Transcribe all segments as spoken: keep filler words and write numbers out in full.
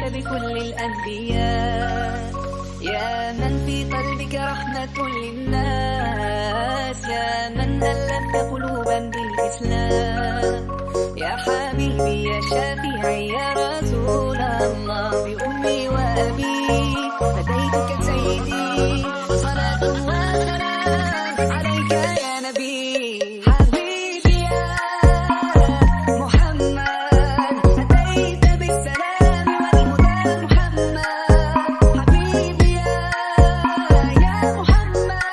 بكل الأنبياء، يا من في قلبك رحمة للناس، يا من ألفت قلوبا بالإسلام، يا حبيبي يا شفيعي يا رسول الله، بأمي وأبي فديتك سيدي، صلاة وسلام عليك يا نبي. حبيبي يا محمد، أتيت بالسلام والهدى محمد. حبيبي يا، يا محمد،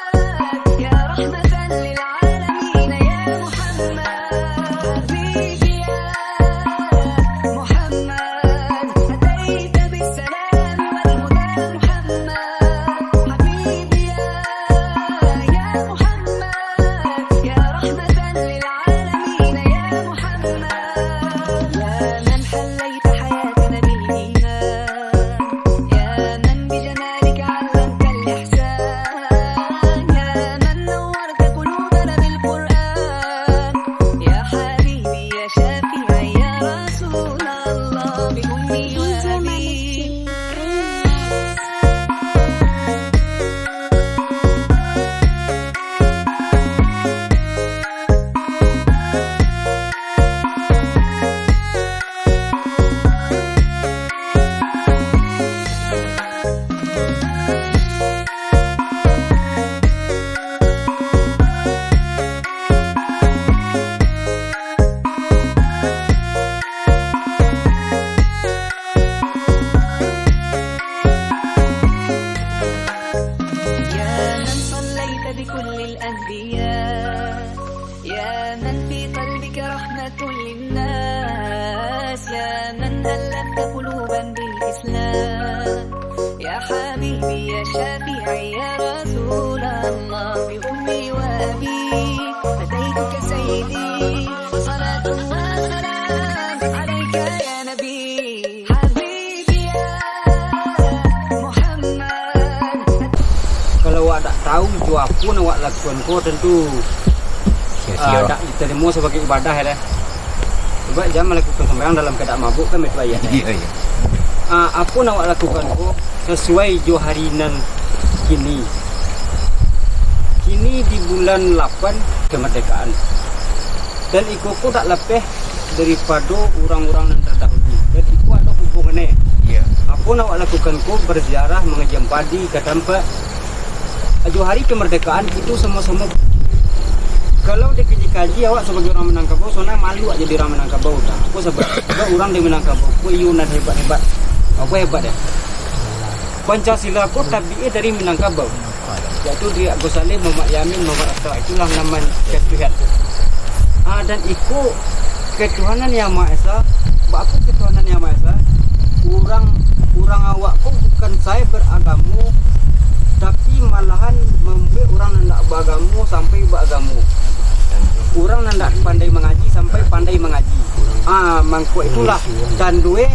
يا رحمة للعالمين يا محمد. حبيبي يا محمد، أتيت بالسلام والهدى محمد. حبيبي يا، يا محمد، يا رحمة للعالمين يا محمد. يا من حليت حياتنا بالإيمان، يا من بجمالك علمت الإحسان، يا من نورت قلوبنا بالقرآن، يا حبيبي يا شفيعي يا رسول الله، بأمي وأبي. يا من صليت بكل الأنبياء، يا من في قلبك رحمة للناس، يا من ألفت قلوبا بالإسلام، يا حبيبي يا شفيعي يا رسول الله، بأمي وأبي فديتك سيدي، صلاة وسلام عليك يا نبي. Kalau awak dak tahu jo apo nan awak lakukan ko, tantu, sia-sia, ah, dak ditarimo sabagai ibadah, yo lah. Cubo jan malakukan sumbayang dalam kaadaan mabuk, kan, betul, ayah? Iyo, iyo. Ah, apo nan awak lakukan ko sasuai jo hari nan kini. Kini di bulan lapan kamardekaan. Dan iko ko dak lapeh daripado urang-urang nan tardahulu. Dan iko ado hubungannyo. Iyo. Apo nan awak lakukan ko, berziarah, mangajian padi ka tampek. Tujuah hari kamardekaan itu samo-samo. Kalau dikaji-kaji, awak sabagai urang Minangkabau, sabananyo malu awak jadi urang Minangkabau, dah. Apo sabab? Sabab urang di Minangkabau ko iyo nan hebat-hebat. Apo hebat, yo? Pancasila ko tabiiknyo dari Minangkabau. Yaitu dari Agus Salim, Muhammad Yamin, Muhammad Hatta. Itulah namonyo katujuah tu. Ah, dan iko ketuhanan Yang Maha Esa. Baa kok ketuhanan Yang Maha Esa? Urang, urang awak ko bukan sae beragamo, tapi malahan mambuek urang nan indak beragamo sampai beragamo. Urang nan indak pandai mangaji sampai pandai mangaji. Ah, mangko itulah tandonyo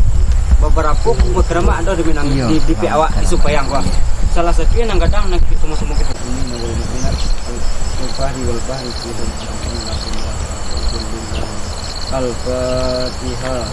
babarapo kubua karamat ado di Minang, di, di pihak awak, di Sumpayang ko. Salah satunyo nan gadang nan kito samo-samo kito. Al-Fatihah.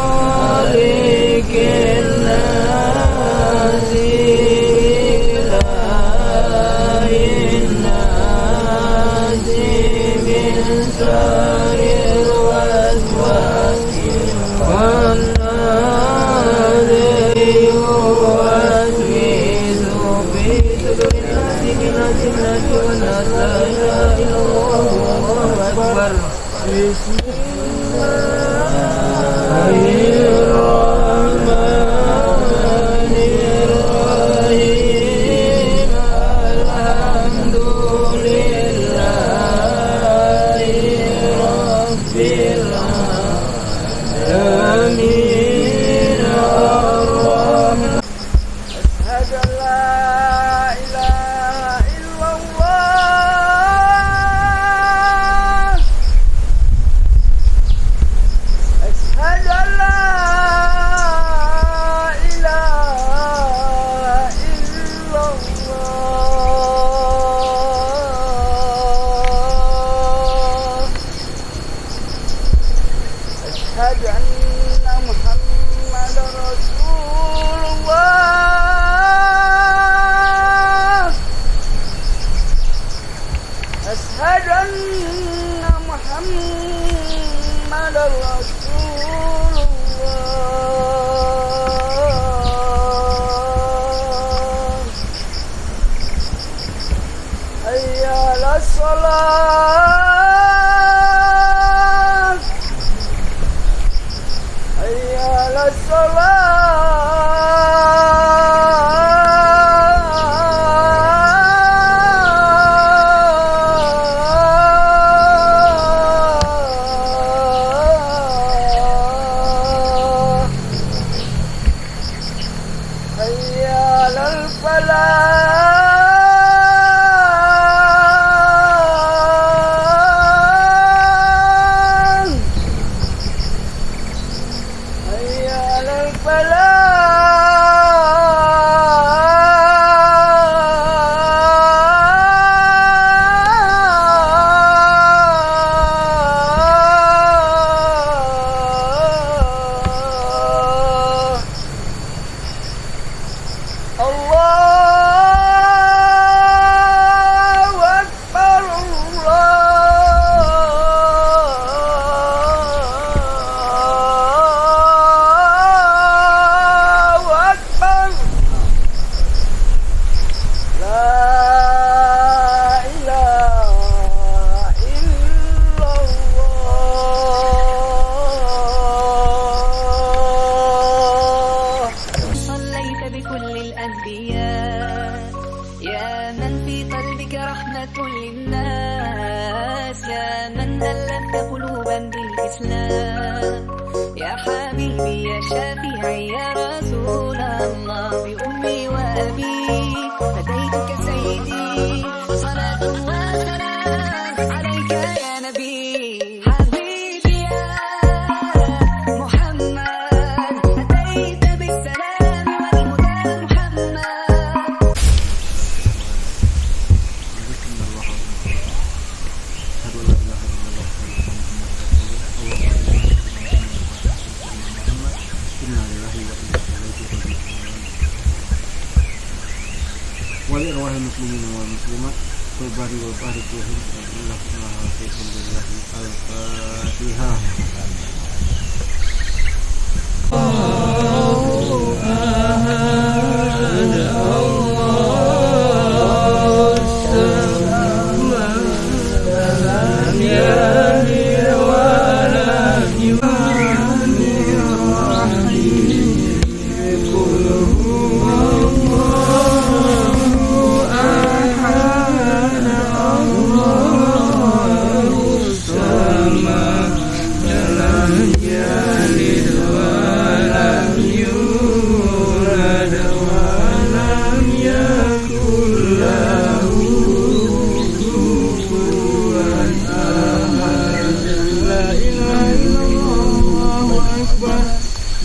مالك الناس، إله الناس، من شر الوسواس الخناس، يوسوس في صدور الناس، من الجنة والناس. لا إله إلا الله، الله أكبر. بسم الله الرحمن الرحيم. الحمد لله رب العالمين. الرحمن أشهد أن لا إله إلا الله. أشهد أن لا إله إلا الله. أشهد أن محمدا رسول الله. أشهد أن محمدا رسول الله. حي على الصلاة. حي على الصلاة. حي على الفلاح. حي على الفلاح. الله أكبر، الله أكبر. لا إله إلا الله. صليت بكل الأنبياء، يا من في قلبك رحمة للناس، يا من ألفت قلوبا بالإسلام، يا حبيبي يا شفيعي يا رسول الله، بأمي وأبي فديتك سيدي، صلاة وسلام عليك يا نبي. حبيبي يا محمد، أتيت بالسلام والهدى محمد. أشهد أن لا إله إلا الله وحده لا شريك له. اللهم صل على سيدنا محمد. إنا لله وإنا إليه راجعون. ولأرواح المسلمين والمسلمات، في البر والبحر، كلهم، بسم الله الرحمن الرحيم. الحمد لله. الفاتحة.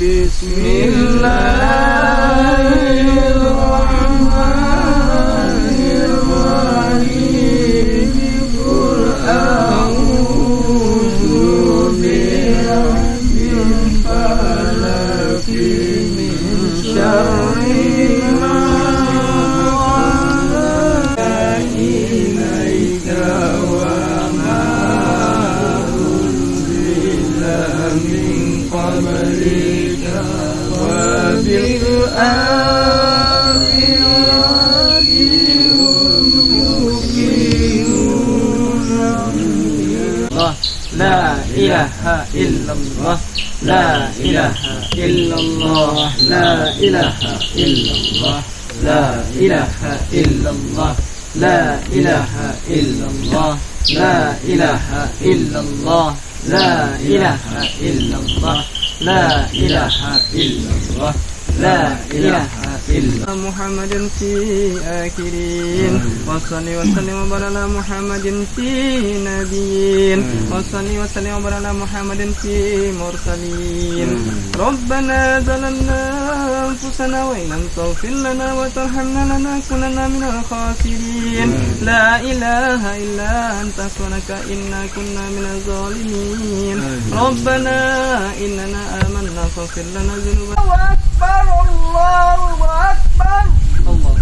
بسم الله الرحمن الرحيم. قل أعوذ برب La ilaha illallah. La ilaha illallah. La ilaha illallah. La ilaha illallah. La ilaha illallah. La ilaha illallah. La ilaha illallah. La ilaha illallah. La ilaha illallah. Muhammadin fi akhirin. Wa salli wa sallim wa barik ala Muhammadin fi nabiyyin. Wa salli wa sallim wa barik ala Muhammadin fi mursalin. Rabbana zalamna anfusana wa illam taghfir lana wa tarhamna lanakunanna minal khasirin. La ilaha illa anta subhanaka inna kunna minaz zalimin. Rabbana innana amanna faghfir lana dzunubana. Allahu Akbar, Allahu Akbar. Allah.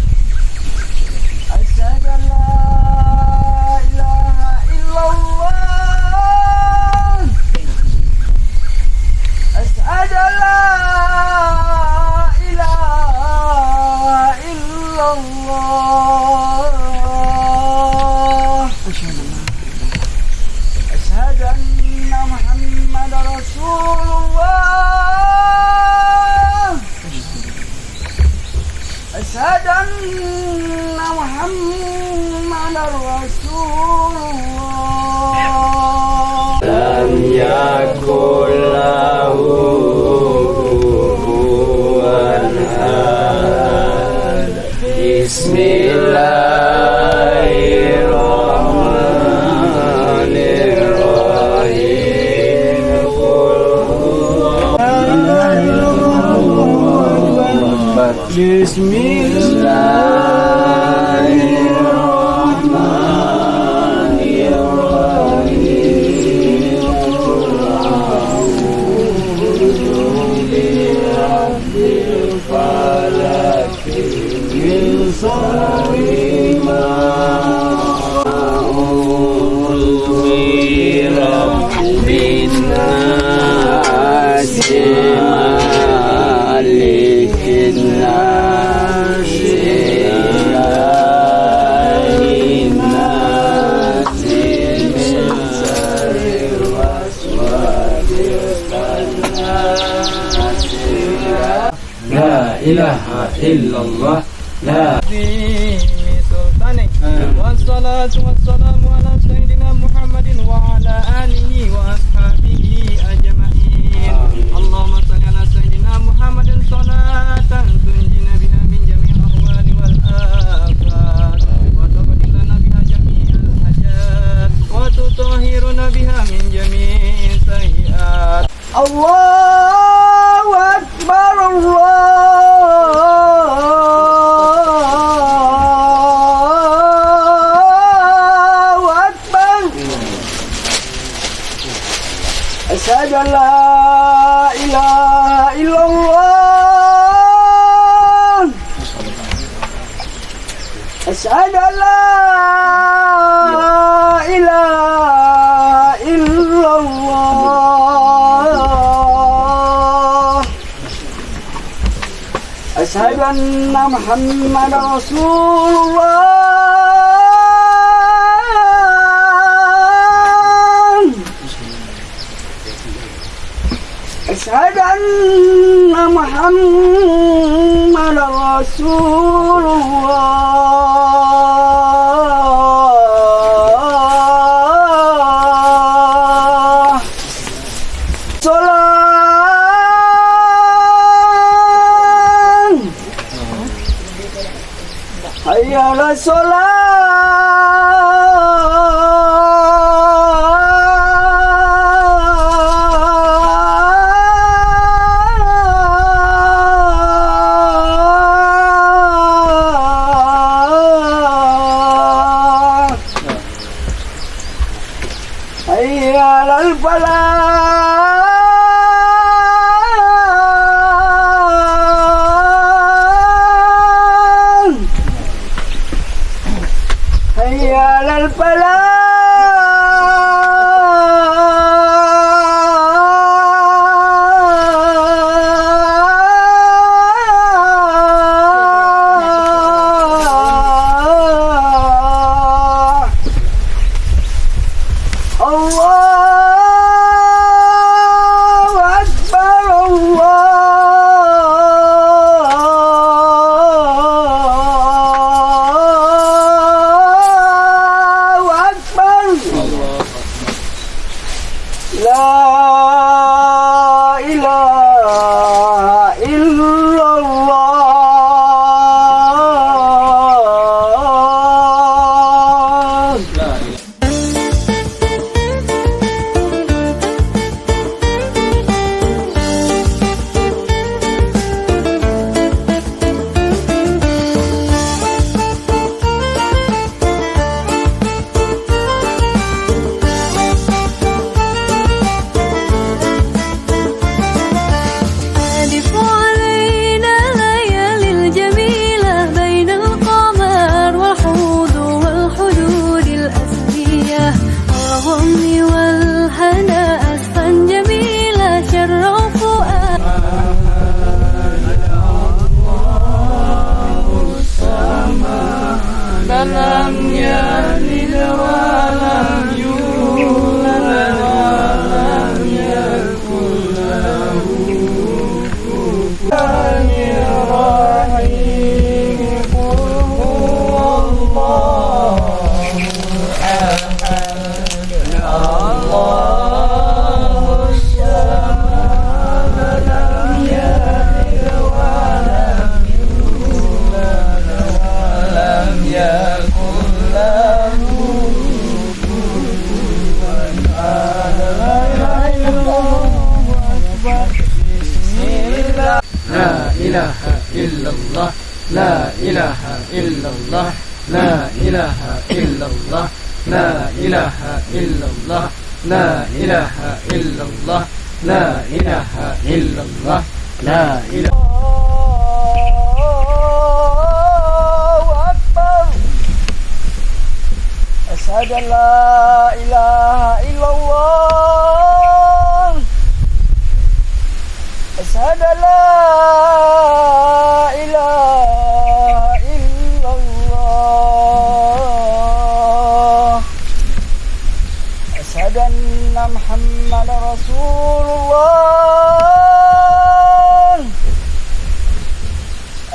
Asyhadu an la ilaha illallah. Asyhadu an la ilaha illallah. Asyhadu anna Muhammadar Rasulullah. Asyhadu anna Muhammadar Rasulullah. Lam yakul lahu kufuwan ahad. Bismillahirrahmanirrahim. Qul huwallahu ahad. Bismillahirrahmanirrahim. Qul a'udzu birabbil falaq. Min syarri ma, a'udzu birabbin nas, malikin nas, ilahin nas, min syarril waswasil khannas. La ilaha illallah. La. Azimi sultanik. Wassalatu wassalamu ala sayyidina Muhammadin wa ala alihi wa ashabihi ajma'in. Allahumma salli ala sayyidina Muhammadin salatan tunjina biha min jami'il ahwali wal afat, wa taqdi lana biha jami'al hajat, wa tutahhiruna biha min jami'is sayyi'at. Allahu Akbar, Allahu Akbar. Asyhadu an la ilaha illallah. Asyhadu an la ilaha illallah. Asyhadu anna Muhammadar Rasulullah. Asyhadu anna Muhammadar Rasulullah. Salat. Hayya alas shalah. Hayya alal falah. La ilaha illallah. أضف علينا الليالي الجميلة بين القمر والحدود والحدود الأسمية والغم والهنا أسفا جميلا شرف فؤاد. La ilaha illallah, la ilaha illallah, la ilaha illallah, la ilaha illallah, la ilaha illallah, la ilaha illallah, la ilaha. Allahu Akbar. Asyhadu an la ilaha illallah. Asyhadu an la ilaha illallah. Asyhadu anna Muhammadar Rasulullah.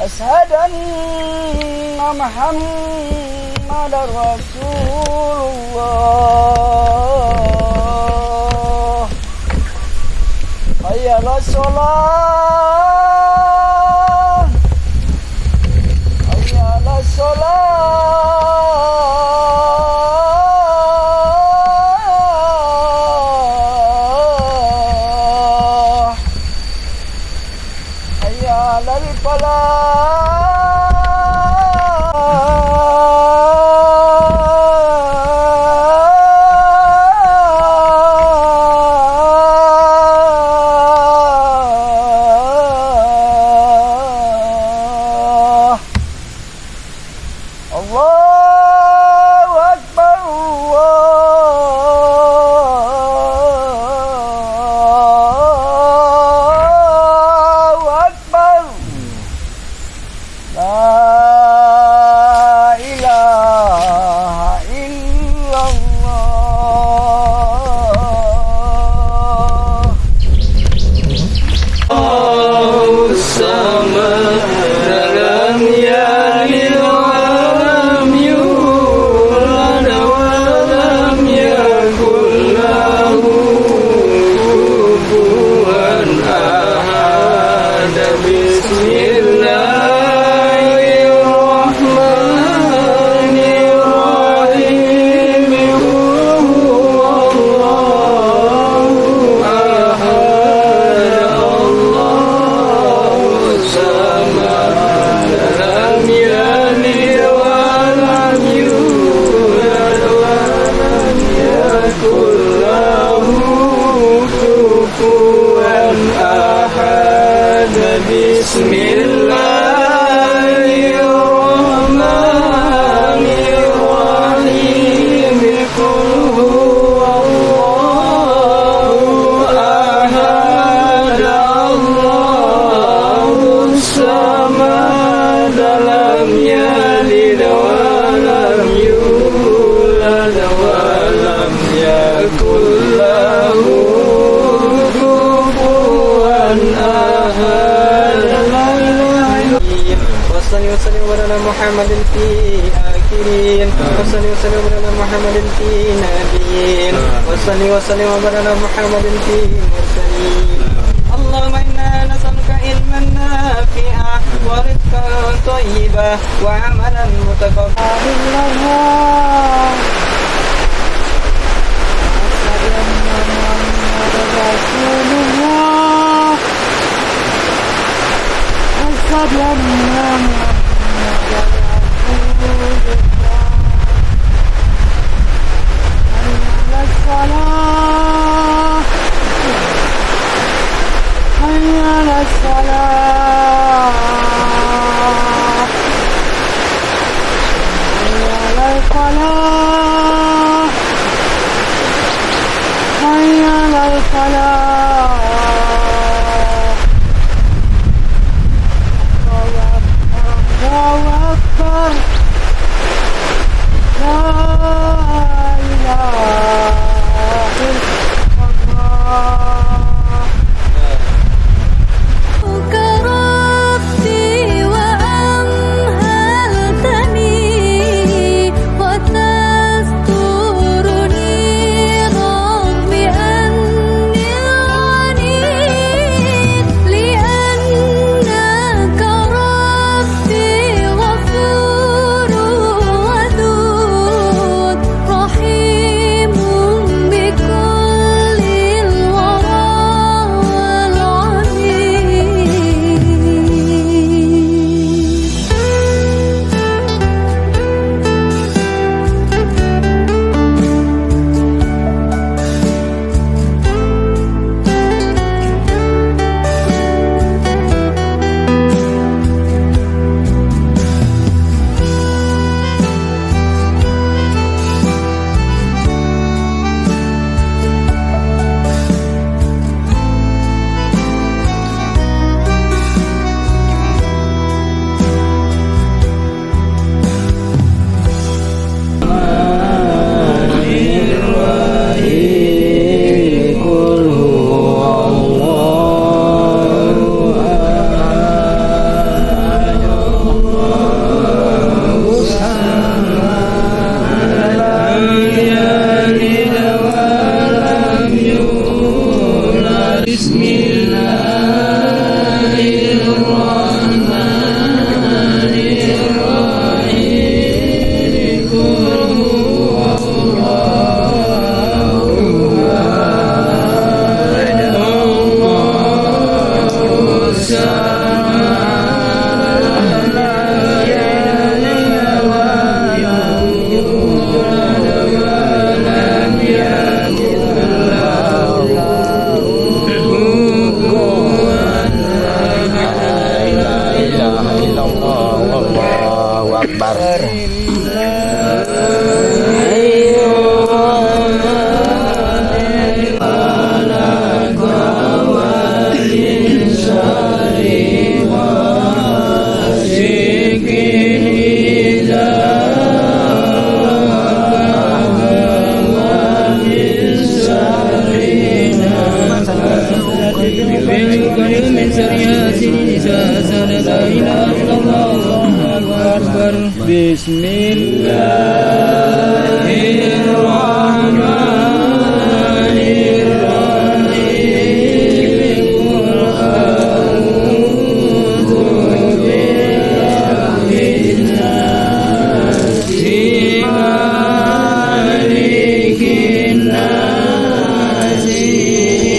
Asyhadu anna Muhammadar Rasulullah. Hayya alas shalah. Hayya alas shalah. Hayya alal falah. Allahu Akbar, Allahu Akbar. La ilaha illallah. Allahu Samad, lam yalid wa lam yulad, wa lam yakul lahu kufuwan ahad. Bismillahirrahmanirrahim. Qul huwallahu ahad. Allahus samad. Lam yalid wa lam yulad wa lam yakul lahu kufuwan ahad. Bismillahirrahmanirrahim. Qul huwallahu ahad. Allahus samad. Lam yalid wa lam yulad wa lam yakul lahu kufuwan ahad. Wa salli wa sallim ala Muhammadin fi akhiri وصل وسلم على محمد في النبيين. وصل وسلم على محمد في المرسلين. اللهم إنا نسألك علما نافعا ورزقا طيبا وعملا متقبلا. إلا الله. أشهد أن محمدا رسول الله. أشهد أن محمدا رسول الله. حي على الصلاة. حي على الصلاة. حي على الفلاح. حي على الفلاح. الله أكبر، الله أكبر. لا إله إلا الله. ربي وأمهلتني وتسترني رغم أني العنيد، لأنك ربي غفور ودود، رحيم بكل الورى والعالمين. Allahu Akbar. بسم الله الرحمن الرحيم. قل أعوذ برب الناس، ملك الناس.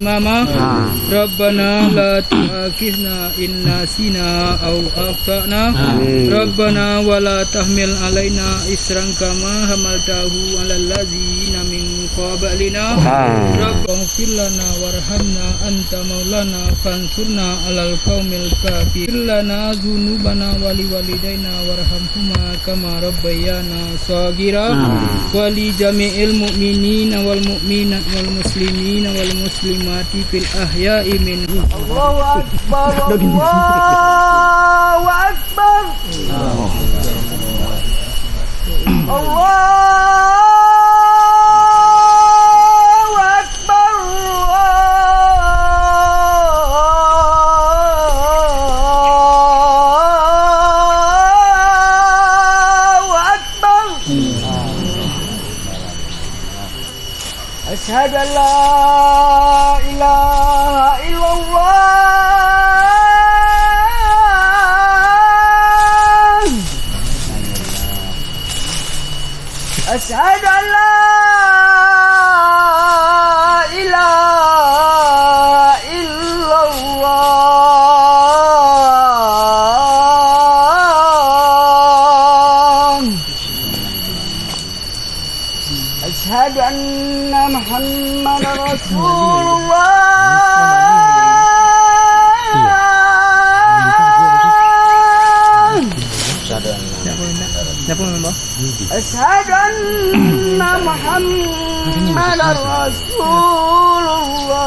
Mama, Rabbana la tu'akhizna in nasina au akhtana. Amin. Rabbana wa la tahmil alaina isran kama hamaltahu alal ladzina min qablina. Amin. Rabbaghfir lana warhamna anta maulana fansurna alal qaumil kafirin. Ighfir lana dzunubana wa liwalidaina warhamhuma kama rabbayana shaghira. Amin. Wa li jami'il mu'minina wal mu'minat wal muslimina wal muslimati fil ahya'i minhum. Allahu Akbar, Allahu Akbar. Allahu Akbar, Allahu Akbar. Rasulullah. Asyhadu anna Muhammadar Rasulullah.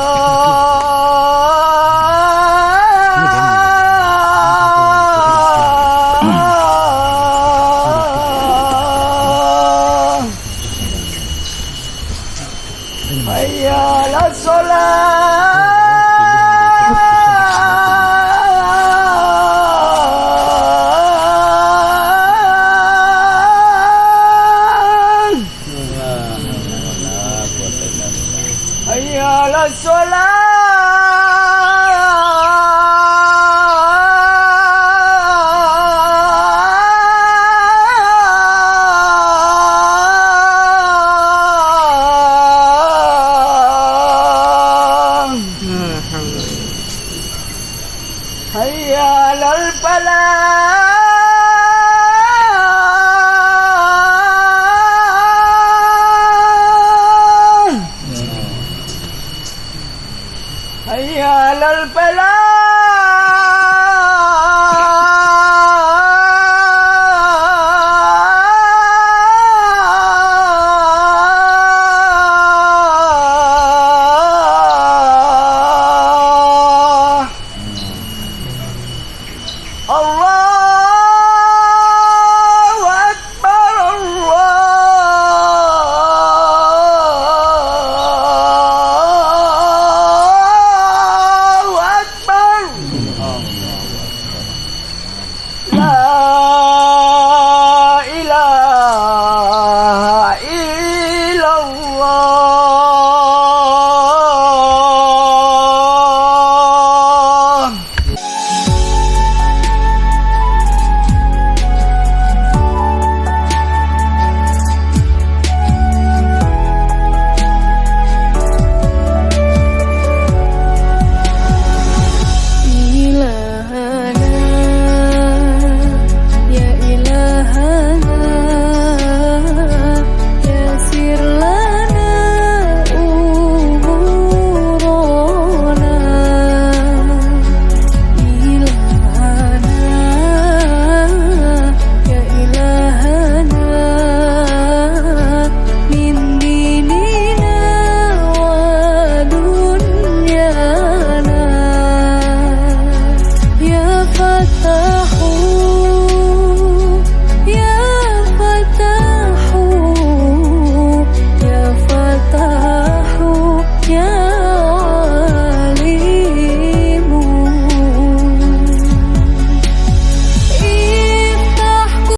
Hayya alas shalah. Hayya alas shalah. Hayya alal falah. Hayya alal falah.